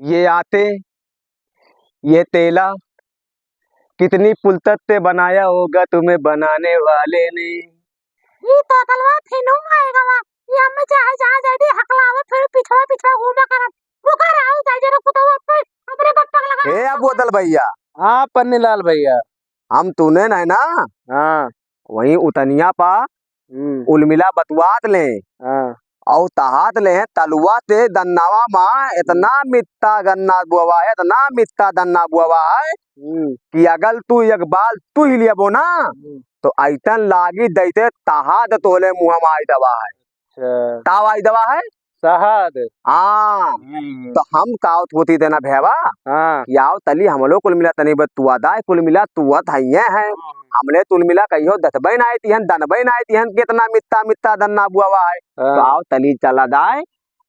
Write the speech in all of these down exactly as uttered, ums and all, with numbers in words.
ये आते, ये तेला, कितनी पुलतत से बनाया होगा तुम्हें बनाने वाले ने। ई तोतलवा फिनू आएगा वा। ई हमें चाहे जहाँ जाए दी, हकलावा फिर पिछवा पिछवा घूमा करत। रुका रहा हूँ, जाए जरा कुतवा पे, अपने पप्पा के लगा। ए, अब बोतल भैया। हाँ, पन्नीलाल भैया। हम तूने नहीं ना। हाँ। वहीं उतनिया पा हम्म। उलमिला बतुआत ले। हाँ। और तहात ले तलुआ ते दन्नावा मा इतना मित्ता गन्ना बुआवा है, इतना मित्ता दन्ना बुआवा है हम्म। कि अगर तू एक बाल तू ही लियाबो ना, हम्म। तो ऐतन लागी दैते तहात तोले मुँह मा आई दवा है। अच्छा। ताव आई दवा है? सहाद। हाँ। हम्म। तो हम कावत होती देना भेवा हाँ। कि आओ तली हमलो कुल मिला तनी बतुआ दाए, कुल मिला तुअत हइये हैं। हम्म। हमले तुल मिला कहियो दतबे ना आए तिहन, दनबे ना आए तिहन, कितना मित्ता मित्ता दन्ना बुआवा है। हाँ। तो आओ तली चला दाए,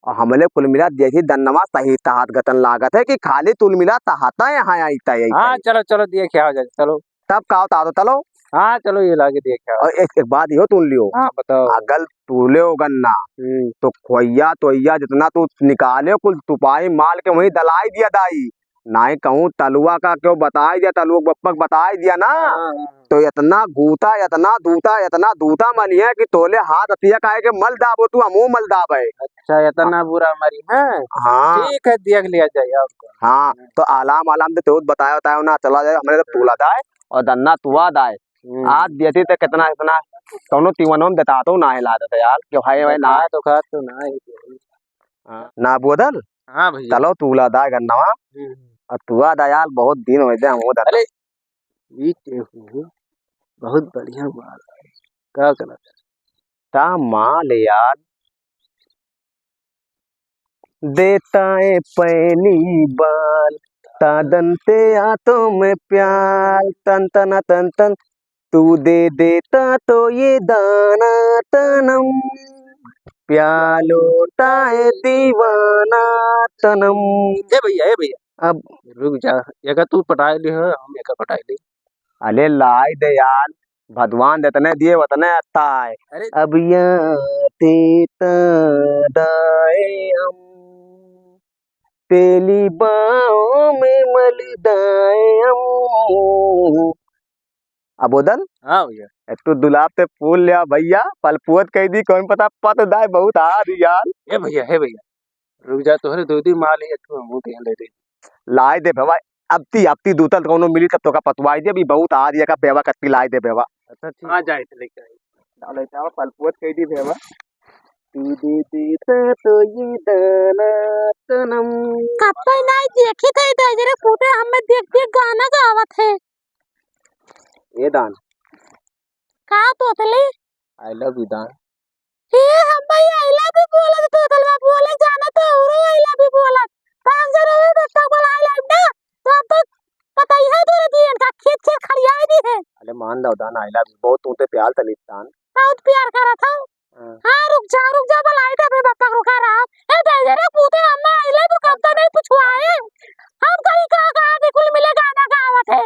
और हमले कुल मिला देखी दन्नवा सही तहात गतन लागत है कि खाली तुल मिला तहाता यहाँ आई तय, आई हाँ, तय। चलो, चलो, दिए क्या हो जाए, चलो। तब का होता तो चलो। हाँ, चलो, ये लागे दिए क्या हो और जाए। एक, एक बात यो तुन लियो। हाँ, बताओ। अगल तूले हो गन्ना, हम्म। तो खोइया तोइया जितना तू निकाले कुल तुपाई माल के वहीं दलाई दिया दाई। नाई कहूँ तलुआ का क्यों बताई दिया, तलुआ के बप्पा के बताई दिया ना, हाँ, हाँ। तो इतना गूता, इतना दूता, इतना दूता मनिया कि तोले हाथ अतिया काहे के मल दाबो तू, हमू मल दाबे। अच्छा, इतना बुरा मरी है? हाँ। ठीक है, देख लिया जाए आपको। हाँ, तो आलाम, आलाम दे, तेउत बताया, बताया ना, चला जाए, हमरे तो तूला दाए और दन्ना तुआ दाए। हम्म। आज देती तो कितना, इतना, कौनो तीवनो में देता तो ना हिला देता यार, कि भाई, भाई, ना। देखा तो खा तो ना है। हाँ, ना बोदल? हाँ भैया। चलो, तूला दाए गन्नवा। हम्म। और तुआ दा यार, बहुत दिन हो गए, हम वो दा। अरे, ई केहू बहुत बढ़िया बात है। का करत? ता माल यार। देता है पहली बार, तादन ते आतो में प्यार, तन तना तन तन, तू दे देता तो ये दाना तनम, प्यार लौटा है दीवाना तनम। ए भैया, ए भैया। अब रुक जा, एका तू पटाए ले हो, हम एका पटाए ले। अले लाई दे यार, भगवान जितने दिए उतने अच्छा है। अरे। अब या देता दाए हम, तेली बाहों में मल दाए हम। अब बोदल? हाँ भैया। ए, तू दुलाब ते फूल लिया भैया, पलपुअत कह दी, कौन पता पत दाए बहुत हाथ यार। हे भैया, हे भैया, रुक जा, तोहरे दो दी माल ही, तू हमहू के ले दे। लाए दे भवा, अब ती, अब ती दूतल कौनो मिली तब तोका पतवाई दे, अभी बहुत हाथ ये का बेवा कत्ती लाए दे बेवा। अच्छा, ठीक। हाँ, जाए थे लेके आई। डाले चावा पलपुअत कह दी बेवा। तू दे देता तो ये दाना तनम। कब तो नहीं देखी थे, इधर जरा कूदे, हमें देख देख गाना गावत है। ए दान। का तोतली? I love you दान। ए, हम भाई I love you बोलत, तोतलवा बोले जाना तो औरो I love you बोलत। तो हम जरा रे बच्चा बोला I love ना, तो अब तक पता ही है तोरे दिए इनका खेत खेत खड़ियाए दी है। अरे मान लो दान, I love you बहुत तू ते प्यार तली दान। बहुत प्यार करत हो। हाँ। हाँ, रुक जा, रुक जा, बुलाई दे बे बप्पा, रुका रहा। ए, दे दे रे, पूते अम्मा, I love you कब तो नहीं पूछवाए। हम कहीं का, का, बिल्कुल मिले गाना गावत है।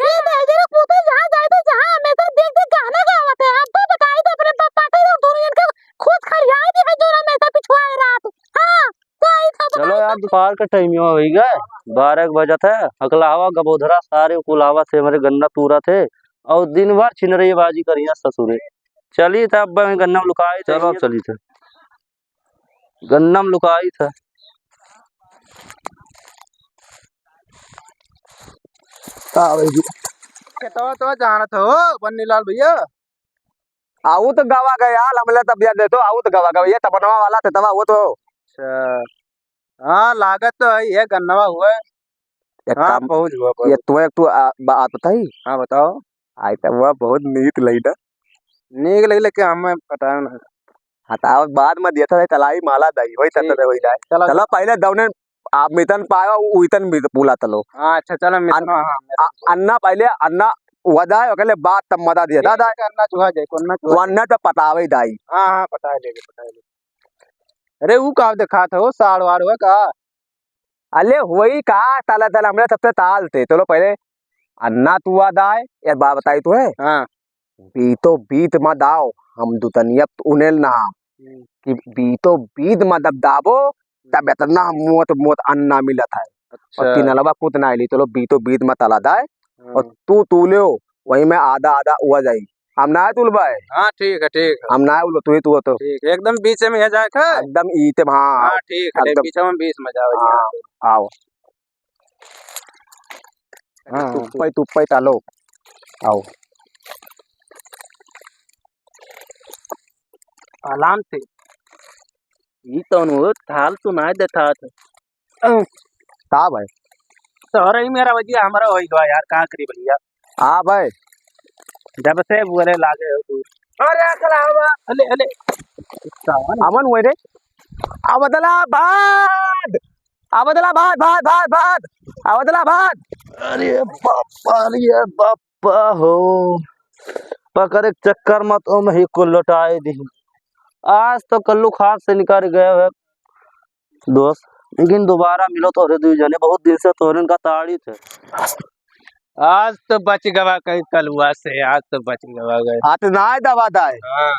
ए, दे दे रे, पूते जहाँ जाए तो जहाँ हमेशा देख देख गाना गावत है। अब तो बताई दे अपने पप्पा के, दोनों जन के खुद खड़ियाए दे है, जो हमेशा पिछुआए रात। हाँ, तो आई था चलो बताई यार, दे। दोपहर का टाइम हुआ होइगा, बारह एक बजत है। अकलावा गबोधरा सारे कुलावा से हमारे गन्ना तूरा थे। और दिन भर छिनरैयाबाजी करिया ससुरे। चली त अब गन्ना में लुकाई थे। चलो, अब चली थे। गन्ना में लुकाई थे। का भाई जी? खेतवा तो जानत हो, बन्नीलाल भैया। आऊ तो गवा गया, हमले तब याद दे तो, आऊ तो गवा गया, ये तपनवा वाला थे तब, वो तो। अच्छा। हाँ, लागत तो है, ये गन्नवा हुआ है। एक हाँ, काम, पहुँच हुआ, ये पहुँच। तो एक तो, आ, बात बताई? हाँ, बताओ। आई तो वो बहुत नीक लगी ना। नीक लगी, लेकिन हमें पता ना। हटाओ, बाद में दिया था, तलाई माला दाई, वही ठीक। तत्व होई जाए। चलो। चलो, पहले दौने आप मितन पायो, उइतन मित-, पुला तलो। हाँ, अच्छा, चलो, मितन, अन-, हाँ, हाँ, मितन। अ-, अन्ना पहले, अन्ना वदाय, ओकले बाद तब मदा दिया, ठीक दादा। है, अन्ना चुहा जाए, कोन्ना चुहा वो अन्ना जाए। तो पटावे दाई। हाँ, हाँ, पटाए लेगे, पटाए लेगे। अरे, ऊ का देखात हो, साड़ वाड़ हुआ का? अले, होई का, ताला, ताला, हमरे सबसे ताल थे। चलो, पहले अन्ना तू आ दाए, यार, बात बताई तो है। हाँ। बीतो बीत मत आओ, हम दुतनिया उनेल ना। हम्म। कि बीतो बीत मत अब दाबो, तब इतना मोट मोट अन्ना मिलत है। और अच्छा। तीन अलावा कुछ ना ली, चलो बीतो बीत में तला दाए। हाँ। और तू तू ले, वही में आधा आधा हुआ जाई। हम ना तुलबाए। हाँ, ठीक है, ठीक है। हम ना उलो, तू ही तू हो तो। ठीक है, एकदम बीच में आ जाए का? एकदम ईते, हाँ। हाँ, ठीक है, एकदम। बीच में बीच में जाओ। हाँ, आओ। हाँ। तू पै, तू पै तालो। आओ। आराम से। ई तौन हो, थाल सुनाई देता था। का भाई? तोहरा ही मेरा वजिया हमरा होई गवा यार, का करी भैया? हाँ भाई। जब से बोले लागे हो तू। अरे अकलावा, अले, अले। सावन। अमन हुए रे। अबदलाबाद। अबदलाबाद, भाद, भाद, भाद। अबदलाबाद। अरे बापा, अरे बापा हो। पकड़े के चक्कर मत ओम ही को लौटाए दी। आज तो कल्लू खाट से निकल गए हो। दोस्त, लेकिन दोबारा मिलो तोहरे दुई जने, बहुत दिन से तोहरे का ताड़ी थे। आज तो बच गवा कहीं कलुआ से, आज तो बच गवा गए। हाथ ना दबा दाए। हाँ।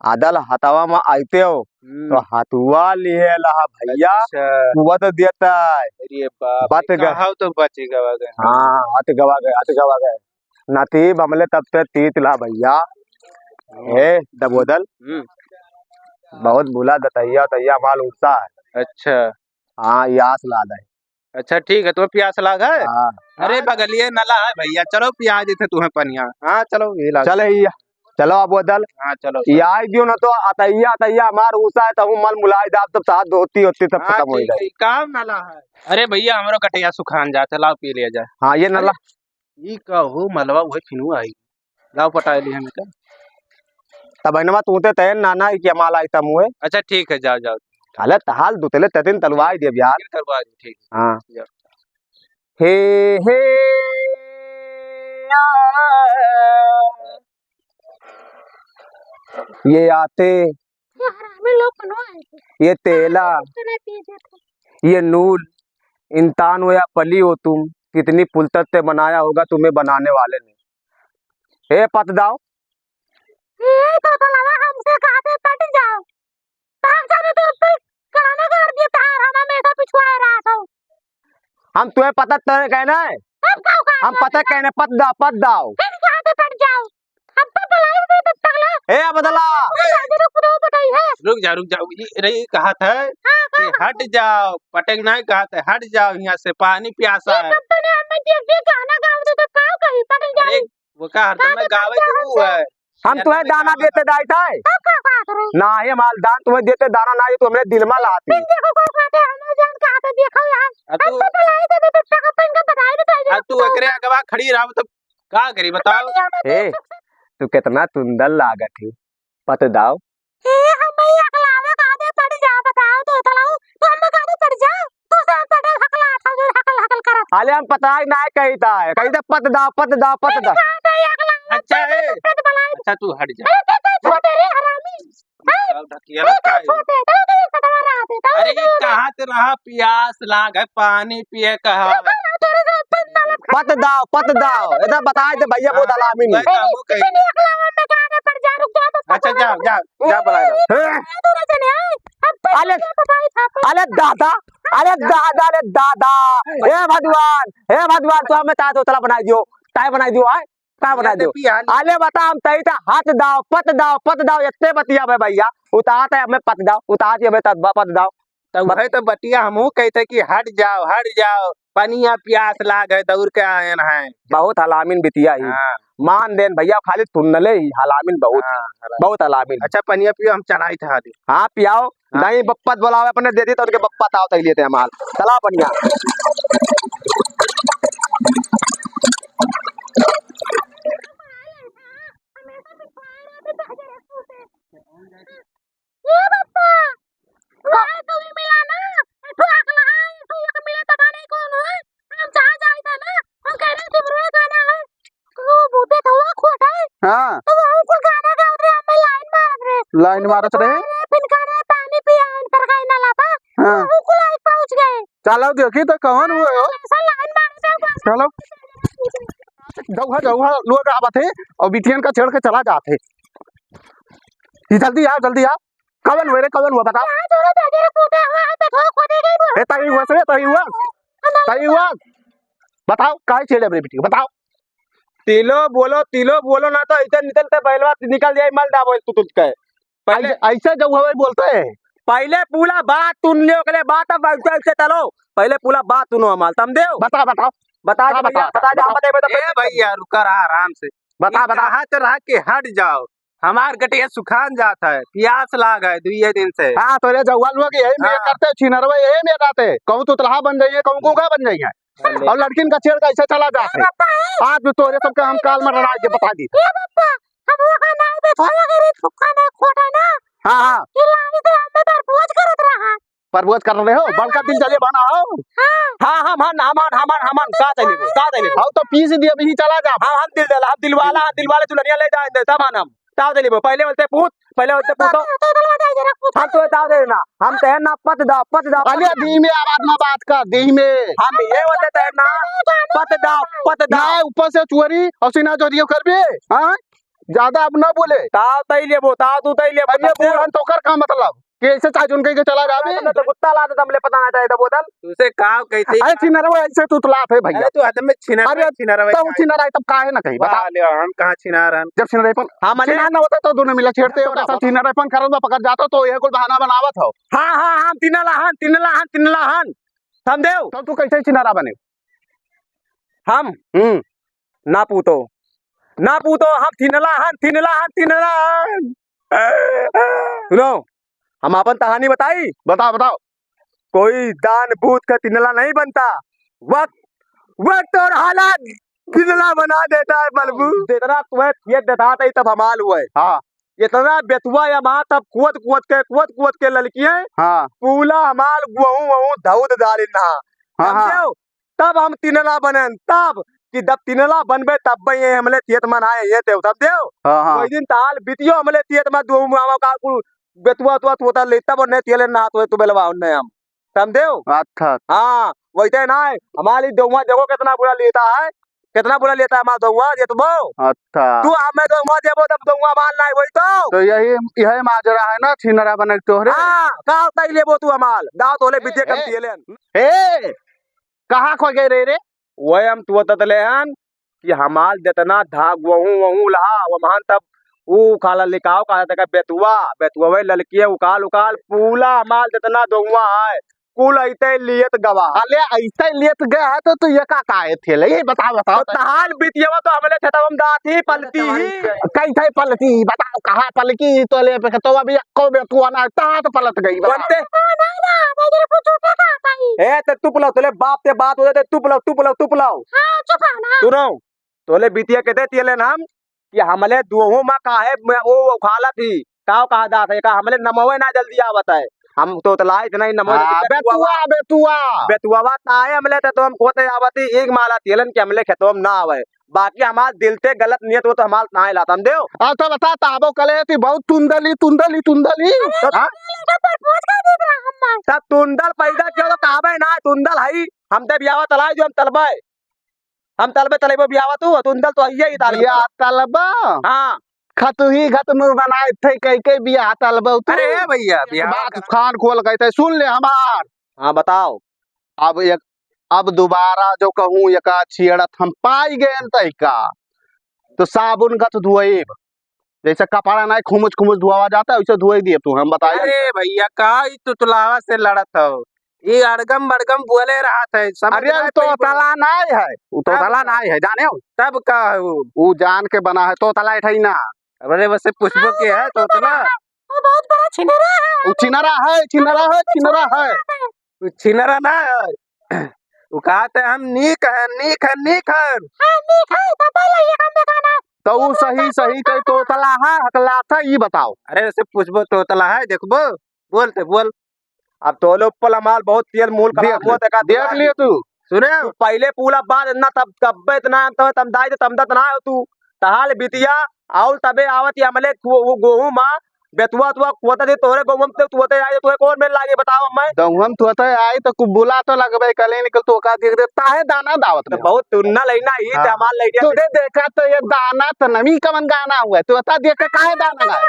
आदल हथवा में आइते हो, हम्म। तो हथुआ लिए लहा भैया, अच्छा। कुआ तो देता है। अरे बाप बच रे, गवा। कहाँ तो बच गवा गए। हाँ, हाथ गवा गए, हाथ गवा गए। नतीब हमले तब ते तीत ला भैया। हाँ। ए, दबोदल। हम्म। बहुत बुला दतैया, तैया माल उठता है। अच्छा। हाँ, यास लाद है। अच्छा, ठीक है, तुम्हें प्यास लाग है? हाँ। अरे, बगलिए नला है भैया, चलो पिया देते तुम्हें पनिया। हाँ, चलो, ये ला। चले ही, चलो अब बदल। हाँ, चलो, ये चलो। आई दियो ना तो अतैया, अतैया हमार ऊसा है, तब मल मुलाय जाब, तब साथ धोती होती, तब हाँ, खत्म हो ठीक जाए। है, काम नला है। अरे भैया, हमरो कटैया सुखान जाते, लाओ पी लिया जाए। हाँ, ये नला। अरे, ई का हो, मलवा उहे फिनू आई। लाओ पटाए ली हम इनका। तब इनवा तू ते तैन नाना है कि हमाल आई तम हुए। अच्छा, ठीक है, जाओ, जाओ। हालत हाल दुतले ततिन तलवाई दे बिहार। फिर तलवाई दे, ठीक। हाँ। जाओ। हे, हे, आ, ये आते, ये हरामी लोग कनो आए थे? ये तेला, इतना पी देते। ये नूल, इंसान हो या पली हो तुम, कितनी फुलतत से बनाया होगा तुम्हें बनाने वाले ने। हे पत दाओ। ए, तो तलवा हमसे कहते पट जाओ। तार जाने तो पे कराना कर दिया तार, हम हमेशा पिछुआ रहा था। हम तुम्हें पता तो कहना है। हम का उखाड़ हम रहे पता हैं? कहने पत दाओ, पत दाओ। फिर कहते पट जाओ। हम तो बुलाई भी तो पगला। ए, अबदला। हम शादी रुक दो बताई है। रुक जा, रुक जा। ये, अरे, ये कहा था हाँ, कि हाँ। हट जाओ, पटक नहीं कहा था, हट जाओ यहाँ से, पानी प्यासा ये है। सब तो ने हमें देख देख गाना गाओ तो, तो का कही, पटक जाओ। अरे, वो का हरदम हाँ, में तो गावे पट के जाओ मुंह हमसे। है। हम तुम्हें दाना देते दाई था। तब का बात रे? ना, ये माल दान तुम्हें देते दाना ना, ये तो हमरे दिल में लाती। फिर देखो को खाते, हमें जान कहा था, देखो यार। आ तू हम तो बुलाई दे, तो तक अपन का बताई दे, आ तू एकरे अगवा खड़ी रहो, तो का करी बताओ? ए, तू कितना सुंदर लागत है, पत दाओ। ए, हम भाई अगलावा कादे पड़ जा, बताओ तो तलाऊ, तो हम कादे पड़ जा, तो से पटल हकला था, जो हकल हकल करत। अले हम पता ही ना कही था, कही था पत दाओ, पत दाओ, पत दाओ। अच्छा है। अच्छा तू हट जा। अरे, छोटे रे हरामी। ढकिया ए, लगता है। छोटे, तो, तो, तो, तो, अरे, ये कहाँ से रहा, प्यास लाग है, पानी पिए कहा। पत दाओ, पत दाओ। इधर बताए दे भैया, बहुत हलामी नहीं। अच्छा, जा, जा, जा, बुला दो। हैं? अले, अले दादा, अले दादा, अले दादा। हे भगवान, हे भगवान, तो हमें ताय तोतला बनाई दियो, ताय बनाई दियो, आय। का बता दो? पिया ले। आले बता, हम तई त हाथ दाव, पत दाव, पत दाव, एत्ते बतिया बे भैया। उतात है हमें पत दाव, उतात है हमें तब पत दाव। तब वही तो बतिया हमहू कहते कि हट जाओ, हट जाओ, पनिया प्यास लाग है, दौड़ के आयन है। बहुत हलामिन बितिया ही। हाँ। मान देन भैया, खाली तुन्नले ही हलामिन बहुत ही, हाँ, हलामिन। बहुत हलामिन। अच्छा, पनिया पियो, हम चलाई था हाली। हाँ, पियाओ। हाँ। नहीं, बप्पत बोलावे अपने दे दी तो उनके बप्पत आओ तई लेते हैं माल। चला बढ़िया। ए बप्पा, वहाँ कभी मिला ना, एक ठो अगला है, एक ठो एक मिला पता नहीं कौन है। हम जहाँ जाए था ना, हम कह रहे सिमरवा गाना है। वो बूते था, वो खोटा है। हाँ। तो वो कुल गाना गावत रहे, हमें लाइन मारत रहे। लाइन मारत रहे? अरे, फिर कह रहे पानी पिया, इन पर गए नाला पर। हाँ। वो कुल आए पहुँच गए। चलो देखी तो कौन हुए हो। ऐसा लाइन मारत रहे, चलो। जाओ, जाओ, लोग आवत है और बिटियन का छेड़ के चला जात है। ये जल्दी आओ, जल्दी आओ। कवन हुआ रे, कवन हुआ, बताओ। ए, तही हुआ से, तही हुआ, तही हुआ। बताओ, काहे छेड़े हमरे बेटी को, बताओ। तिलो बोलो, तिलो बोलो ना तो ऐसे निकलते बैलवा निकल जाए, मल डाबो तू तुझ के। पहले ऐसे, ऐसे जब हवे बोलते हैं। पहले पूरा बात सुन लियो, ओकरे बात अब ऐसे, ऐसे चलो। पहले पूरा बात सुनो हमार, समझेव? बता, बताओ। बता का दे भैया, बता, बता दे, हम बता। बताइबे तो ए भैया, रुका रहा आराम से। बता, ई बता। कहा तो रहा कि हट जाओ, हमार गटिया सुखान जात है, प्यास लाग है दुइये दिन से। हाँ, तोरे जौहर लोग यही में हाँ। करते, छिनरवे यही में रहते। कहूँ तुतलहा बन जाइए, कहूँ गूंगा बन जाइए। अरे। और लड़किन का छेड़ के ऐसे चला जात है। आज भी तोरे सबके हम काल में रड़ाई के बता दी। ए बप्पा, हम लोग का नाई पे थोड़ा गरीब सुखा ना खोटा ना। हाँ, हाँ। कि लाड़ी तो हम पे प्रपोज करत रहा। प्रपोज कर रहे हो? हाँ, बड़का दिल हाँ। जले बना हो। हाँ। हाँ, हम हन, हम हन, हम हन, हम हन, का दे लेबो, का दे लेबो? हम तो पीस दिए, अभी चला जा। हाँ, हम दिल देला, हम दिल वाला, हम दिल वाले दुल्हनिया ले जाए दे, तब हन हम। ताव दे लेबो, पहले बोलते पूत, पहले बोलते पूतो। तो, तो दिलवा दे जरा पूत। हम तो ताव दे ना, हम तहन ना पत दाव, पत दाव, अरे पत दाव। धीमे आवाज में बात कर, धीमे। हम ये बोलते तहन ना, पत दाव, पत दाव। ना, ऊपर से चोरी और सीना चोरी करबे, हाँ? ज्यादा अब ना बोले। ताव तई लेबो, ताव तू तई लेबो, अरे तब दे। बूढ़न तो कर का मतलब? कैसे चाहे उनके के चला जावे? तो कुत्ता ला दे, हमले पता ना चाहे तो बोतल। तुसे काव कहते अरे छिनरवा ऐसे तुतलात है भैया। अरे तू हद में छिनर अरे छिनर भाई। तो छिनर है तब काहे ना कही? बता। वाह, ले, हम कहाँ छिनार हन? जब छिनर है पन, हाँ, मने छिनार ना होता तो दोनों मिला छेड़ते तो और ऐसा बाबा। छिनर है पन करन में पकड़ जाता तो ये कुल बहाना बनावत हो। हाँ, हाँ, हाँ, तिनला हन, तिनला हन, तिनला हन। समझेव? तो तू कैसे छिनरा बने? हम? हम्म। ना पूतो, ना पूतो, हम थिनला हन, थिनला हन, थिनला हन। सुनो, हम आपन कहानी बताई। बताओ, बताओ। कोई दान बूत का तिनला नहीं बनता। वक्त, वक्त और हालात तिनला बना देता है, बलबू। जितना तुम्हें ये देता था, तब हमाल हुआ है। हाँ। इतना बेतुआ या माँ तब कुवत कुवत के, कुवत कुवत के ललकी है। हाँ। पूला हमाल गुहूँ वहूँ धौद डालिन ना। हाँ, हाँ। समझेव? तब हम तिनला बनेन, तब कि जब तिनला बनबे, तब ये हमले तियत मन आए, ये देव, समझेव? हाँ, हाँ। वही दिन ताल बितियो हमले तियत मन दो मामा का कुल बेतुआ तुआ तोता ले, तब उन्हें तियले ना तो तू बेलवा उन्हें हम। समझेव? अच्छा, अच्छा। हाँ, वैसे ना है, हमारी दउआ देखो कितना बुरा लेता है, कितना बुरा लेता है हमारा दउआ, ये तो बो। अच्छा। तू हमें दउआ देबो, तब दउआ माल ना है, वही तो। तो यही, यही माजरा है ना, छिनरा बने के तोहरे। हाँ, का होता ही लेबो तू हमाल, दाव तोले बिद्या कम ए, तियलेन। ए, कहाँ खो गए रे, रे? वही हम तुअत तले हन कि हमाल देतना धाग वहूँ, वहूँ लहा, वमहन तब ऊ खाला लिकाओ, खाला तका बेतुआ, बेतुआ वही ललकिया उकाल, उकाल, पूला हमाल देतना दउआ है, कुल अइते लियत गवा। अले अइते लियत गए है तो तू ये का काहे थे ले? ये बताओ, बताओ तो। तहान बितियवा तो हमले खेतवा में दात ही पलती ही। कैसे पलती? बताओ, कहाँ पलकी? तो ले पे तो अभी एको बेतुआ ना, तात पलत गई, बताओ। बनते? हाँ, नहीं ना, मैं तेरे को झूठा कहा था ही। ए, ते तू पुलाव, तोले बाप ते बात हो जाते, तू पुलाव, तू पुलाव, तू पुलाव। हाँ, चुप है ना। सुनो, तोले बितिया के दे तियलेन हम कि हमले दुहू मा काहे में ओ उखालत ही, काव कहा दात है, का हमले नमवे ना जल्दी आवत है। हम तोतला इतना ही नमवे हाँ, जल्दी बेतुआ, बेतुआ। बेतुआवा ताए हमले ते तो हम खोते आवत ही, एक माला तियलेन कि हमले खेतवा में ना आवे। बाकी हमार दिल ते गलत नियत हो तो हमार ना लातन देव। अब तो बता, ताबो कले थी बहुत तुंदली, तुंदली, तुंदली। अरे, हाँ? तुंदल का प्रपोज कर देत रहा हम। तब तुंदल पैदा किया तो कहबे ना, तुंदल हई। हम ते बियावा तलाई जो हम तलबे। हम तलबे तलबे बियावा तू, तुंदल तो हइये ही ताल। बियाह तलबा? हाँ। खतुही घत मुँह बनाए थे, कई कई बियाह तलबा तू। अरे ए भैया, बियाह बात का खान खोल गए थे, सुन ले हमार। हाँ, बताओ। अब एक, अब दोबारा जो कहूँ एका छेड़त हम पाई गए तैका, तो साबुन गत धोएब। जैसे कपड़ा नाहीं खुमुच खुमुच धोआ जाता है, वैसे धोई दिए तू, हम बताई अरे देते। भैया, का ई तुतलावा से लड़त हो? ई अड़गम बड़गम बोले रहत है, समझ अरे, नहीं उ तो पाइबो। तला नाहीं है, उ तो तब तला का? नाहीं है, जाने हो? तब का है उ? उ जान के बना है, तो तला है ना। अरे, वैसे पूछबो के है, तो तला? वो बहुत बड़ा छिनरा है। उ छिनरा है, छिनरा है, छिनरा है। उ छिनरा ना है। उ कहत है, "हम नीक है, नीक है, नीक है।" हाँ, नीक है, तो पहले ये काम देखा ना। तो उ सही, सही कहे, तोतला है, हकलात है, ई बताओ। अरे, वैसे पूछबो, तोतला है, देखबो, बोल ते, बोल। अब तोले ऊपर हमाल बहुत तेल मूल खराब देख ले, होत है का देख तोला? ले तू। सुने, तू पहले पूला बाद इतना तब, तब इतना हम तो तमदाई तो तमदत ना हो तू। तहाल बितिया, आउल तबे आवत या हमले गो-, गो-, गोहूँ मा, बेतुआ तुआ कुआता दे तोहरे गउवा में, तू होते आई, तोहे कौन मेल लागे, बताओ हमें? गउवा में तू होते आई, तो कुबुला तो लगबे कले, निकल तो का देख दे, ताहे दाना दावत तो में। बहुत तुन्ना लइना ही, हाँ। ते हमार लइना। तू दे देखा तो ये दाना तो नमी कमन गाना हुआ है, तू होता देख के काहे दाना गाए?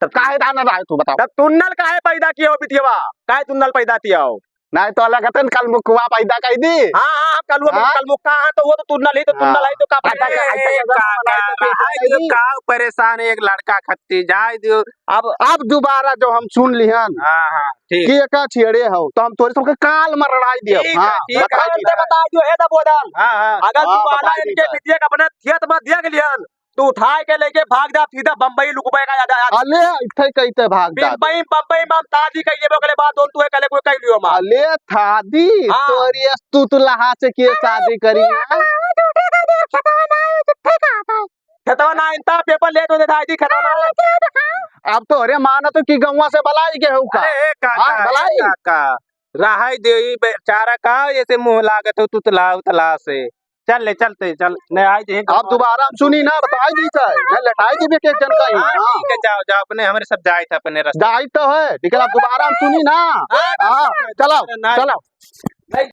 तब काहे दाना रहे तू बताओ? तब तुन्नल काहे पैदा किया हो बिटियावा? काहे तुन्नल पैदा किया हो? नहीं तो अलग हतन कल मुकुआ पैदा कर दी। हाँ, हाँ, हम कलुआ हाँ? कल मुक्का हाँ, तो वो तो तुन्नल ही, तो तुन्नल हाँ। है, तो का पैदा अरे, कर-, ऐसा का, कैसे का, बनाई तो रहा है, कैसे तो नहीं? का परेशान है, एक लड़का खत्ती जाए दियो। अब अब दोबारा जो हम सुन लिहन हाँ, हाँ, ठीक। कि एका छेड़े हो, तो हम तोरे सबके काल में लड़ाई दियो। ठीक है, हाँ, ठीक है, बताई ठीक दियो। है। बता दियो, हे दबोदल। हाँ, हाँ। अगर हाँ, दोबारा बताई इनके दियो। बिटिया का अपने खेत में देख लिहन, तो उठाए के लेके भाग जा सीधा बम्बई लुकबे का याद आया। अले, इत्थे कहते भाग जा। बम्बई, बम्बई में हम शादी कर लेबे, ओकरे बाद दोन तुहे कले कोई कर लियो माँ। अले, थादी, हाँ। तोरी अस्तु तू लहा से के शादी करी, हाँ? खेतवा ना आए, झूठे कहा था। खेतवा ना आए, इनता पेपर ले तो दे दाई जी, खेतवा ना आए। अब तोरे माना तो कि गौवा से बलाई के हऊ का? अरे, ए काका, हाँ, बलाई। ए काका, रहाई दे, ई बेचारा का ऐसे मुँह लागत हो, तुतला, उतला से। चल ले, चलते, चल, नहीं आई दे। अब दोबारा हम सुनी ना, बताई दी चाहे, मैं लटाई दी एक, एक जन का ही। हाँ, हाँ। ठीक है, जाओ, जाओ, अपने हमरे सब जाए थे अपने रास्ते। जाई तो है, लेकिन अब दोबारा हम सुनी ना। हाँ, हाँ, चलो, ना, चलो। नहीं।